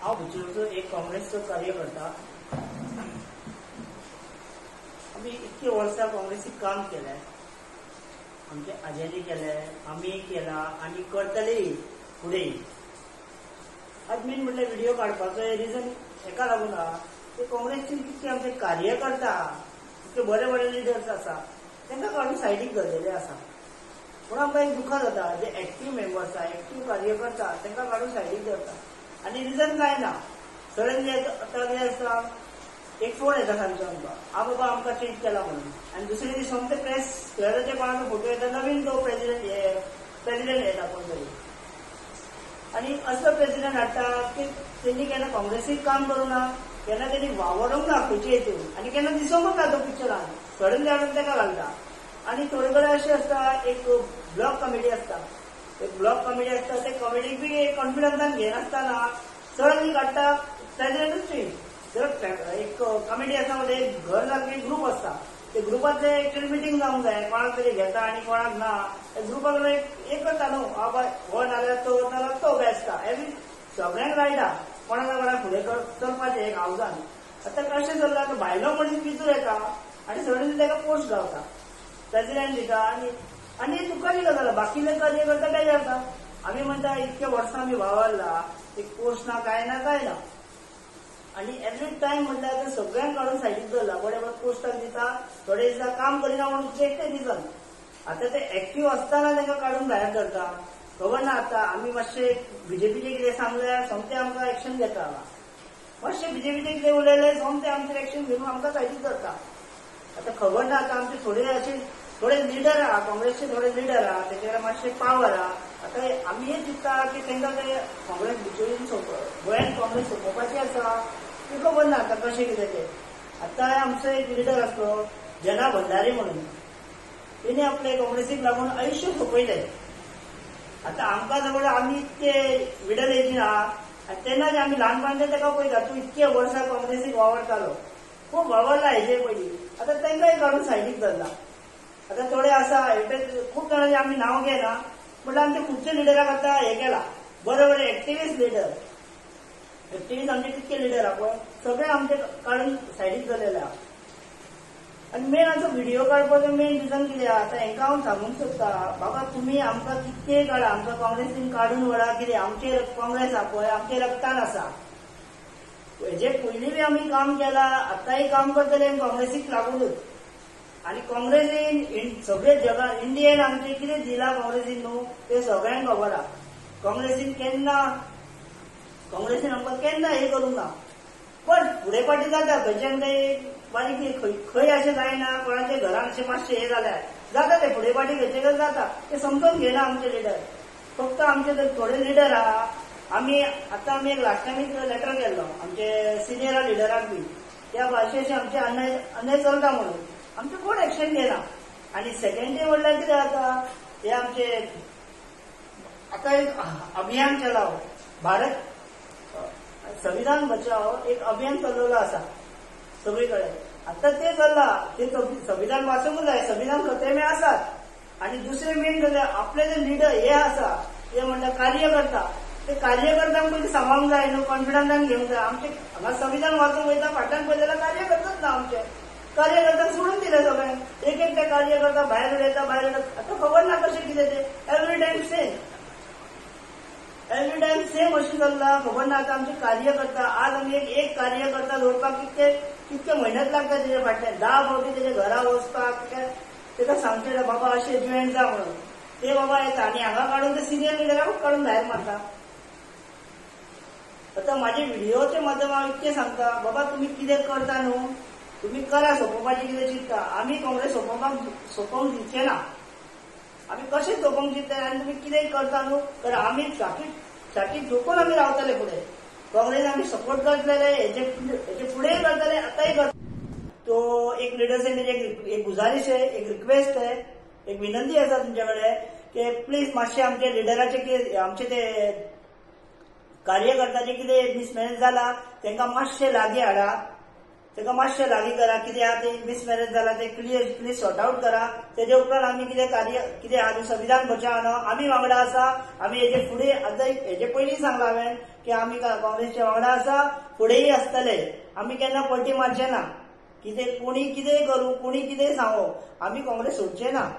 हांव बिचोलचो एक काँग्रेसचो कार्यकर्ता। आमी इतके वर्सां काँग्रेसीक काम केलें, आमच्या आज्यांनी केलें, आमी केलां आनी करतलेय फुडें। आज मेन म्हटल्यार व्हिडिओ काडपाचो रिजन हेका लागून आहा की काँग्रेसचे कितके आमचे कार्यकर्ता आहा, कितके बरे बरे लिडर्स आसा तांकां काडून सायडीक दवरलेले आसा। पूण आमकां एक दुखद जाता, जे एक्टीव मेंबर्स आहा, एक्टीव कार्यकर्ता तांकां काडून सायडीक दवरता आनी रिजन कांय ना। सडनली आतां कितें आसता, एक फोन येता सांजचो आमकां, आ बाबा आमकां चेंज केला म्हणून, आनी दुसरे दीस सोमते प्रेस स्क्वेराचे कोणाचो फोटो येता, नवीन तो प्रेसिडेंट येता कोण तरी, आनी असलो प्रेसिडेंट हाडटा की तेणी केन्ना काँग्रेसीक काम करूं ना, केन्ना तेणी वावरूंक ना खंयचे हितून, आनी केन्ना दिसोंकूच ना तो पिक्चरान, सडनली हाडून ताका घालता। आनी थोडे कडेन अशें आसता, एक ब्लॉक कमिटी आसता, एक ब्लॉक कमिटी आसता, ते कमिटीक बी एक कॉन्फिडन्सान घेनासतना सडनली काडटा प्रेसिडेंटूच चेंज। जर एक कमिटी आसा म्हणजे एक घर सारकें ग्रूप आसता, ते ग्रुपांतले एक्चुअली मिटींग जावंक जाय, कोणाक तरी घेता आनी कोणाक ना, त्या ग्रुपाक एक करता न्हू, बाबा हो नाल्यार तो, नाल्यार तो बेसता, एवरी सगळ्यांक लायता, कोणा ना कोणाक फुडें चलपाचें एक हावजान। आतां कशें चल्लां, भायलो मनीस भितर येता आनी सडनली ताका पोस्ट गावता, प्रेसिडेंट दिता, आनी आनी दुखाची गजाल, बाकीले कार्यकर्ता बेजार जाता। आमी म्हणटा इतके वर्सां आमी वावरला, एक पोस्ट ना, कांय ना, कांय ना, आनी एवरी टायम म्हटल्यार आतां सगळ्यांक काडून सायडीक दवरला, बरे बरे पोस्टाक दिता, थोडे दिसा काम करिना म्हणून एकटे रिजन। आतां ते एक्टीव आसतना तांकां काडून भायर धरता, खबर ना। आतां आमी मातशे बीजेपीचे कितें सांगल्यार सोमतें आमकां एक्शन घेता, मातशें बीजेपीचे कितें उलयलें सोमतें आमचेर एक्शन घेवन आमकां सायडीक धरता। आतां खबर ना, आतां आमचे थोडे अशे थोडे लिडर आहा, काँग्रेसचे थोडे लिडर आहा, तेचे कडेन मातशे पावर आहा। आतां आमी हें चिंत्ता की तांकां ते काँग्रेस बिचोलीन गोंयांत काँग्रेस सोंपोवपाची आसा, ती खबर ना आतां कशें कितें तें। आतां आमचो एक लिडर आसलो जना भंडारी म्हणून, तेणी आपले काँग्रेसीक लागून आयुश्य सोंपयलें। आतां आमकां सगळें आमी इतके मिडल एजीन आहा, आनी तेन्ना जे आमी ल्हानपणांत ताका पळयता, तूं इतके वर्सां काँग्रेसीक वावरतालो, खूब वावरला हेजे पयलीं, आतां तांकांय काडून सायडीक धरला। आतां थोडे आसा खूब जाणांचे आमी नांव घेना, म्हटल्यार आमचे खुबशे लिडराक आतां हें केलां, बरे बरे एक्टिविस्ट लिडर, एक्टिविस्ट आमचे कितके लिडर आहा पळय, सगळे आमचे काडून सायडीक दवरलेले आहा। आनी मेन आमचो व्हिडिओ काडपाचो मेन रिजन कितें आहा, आतां हेंकां हांव सांगूंक सोदता, बाबा तुमी आमकां कितकेय काडा, आमकां काँग्रेसीन काडून व्हरा, कितें आमचे काँग्रेस आहा पळय आमचे रक्तान आसा, हेजे पयलीं बी आमी काम केलां, आतांय काम करतले आमी काँग्रेसीक लागूनच। आनी काँग्रेसीन सगळे जगान इंडियेन आमचें कितें दिलां काँग्रेसीन न्हू तें सगळ्यांक खबर आहा। काँग्रेसीन केन्ना, काँग्रेसीन आमकां केन्ना हें करूंक ना, पण फुडें फाटीं जाता खंयच्यान खंय बारीक खंय खंय अशें जायना, कोणाच्या घरान अशें मातशें हें जाल्यार जाता, तें फुडें फाटीं खंयचे कडेन जाता, तें समजून घेना आमचे लिडर। फक्त आमचे जर थोडे लिडर आहा, आमी आतां आमी एक लास्ट टायम एक लेटर केल्लो आमचे सिनियर लिडराक बी, त्या भाशेन अशें आमचें अन्याय अन्याय चलता म्हणून आमचें कोण एक्शन घेना। आनी सेकंड डे म्हणल्यार कितें जाता, हे आमचे आतां एक अभियान चलाओ, भारत संविधान बचाओ एक अभियान चलवलं आसा सगळी कडेन, आतां तें चल्लां, तें संविधान वाचूंक जाय, संविधान खतरे आसात। आनी दुसरें मेन जाल्यार आपले जे लिडर हे आसा, ते म्हणटा कार्यकर्ता, ते कार्यकर्त्यांक पयलीं सांबाळूंक जाय न्हू, कॉन्फिडन्सान घेवंक जाय। आमचे हांगा संविधान वाचूंक वयता, फाटल्यान पळय जाल्यार कार्यकर्ताच ना, आमचे कार्यकर्त्यांक सोडून दिले सगळ्यांक, एक एक ते कार्यकर्ता भायर उडयता, भायर उडयता, आतां खबर ना कशें कितें तें, every time same, every time same अशें चल्लां, खबर ना। आतां आमचे कार्यकर्ता, आज आमी एक कार्यकर्ता जोडपाक कितके कितके मेहनत लागता तेजे फाटल्यान, 10 फावटी तेजे घरा वचपाक, ताका सांगचें बाबा अशें जॉयन जा म्हणून, ते बाबा येता आनी हांगा काडून ते सिनियर लिडराकूच काडून भायर मारता। आतां म्हाजे व्हिडिओचे माध्यम हांव इतकें सांगता, बाबा तुमी कितें करता न्हू, तुमी करा, सोंपोवपाचें कितें चिंत्ता, आमी काँग्रेस सोंपोवपाक सोंपोवंक दिवचे ना, आमी कशें सोंपोवंक चिंत्ता आनी तुमी कितें करता न्हू, तर आमी छाती ठोकून आमी रावतले फुडें, काँग्रेस आमी सपोर्ट करतले, हेजे फुडेंय करतले, आतांय करतले। तो एक लिडर्स एक गुजारिश है, एक रिक्वेस्ट है, एक विनंती आसा तुमचे कडेन की प्लीज मातशें आमचे लिडराचे कितें, आमचे ते कार्यकर्त्याचे कितें मिसमॅनेज जाला तांकां मातशें लागीं हाडा, ताका मातशें लागीं करा, कितें आहा तें मिसमॅनेज जाला तें क्लियर प्लीज सॉर्ट आउट करा। तेजे उपरांत आमी कितें कार्य कितें आहा संविधान बचाव आमी वांगडा आसा, आमी हेजे फुडें आतां हेजे पयलीं सांगलां हांवें की आमी काँग्रेसच्या वांगडा आसा, फुडेंय आसतले. आमी केन्ना पलटी मारचे ना. कितें कोणी कितेंय करूं, कोणी कितेंय सांगू, आमी काँग्रेस सोडचे ना.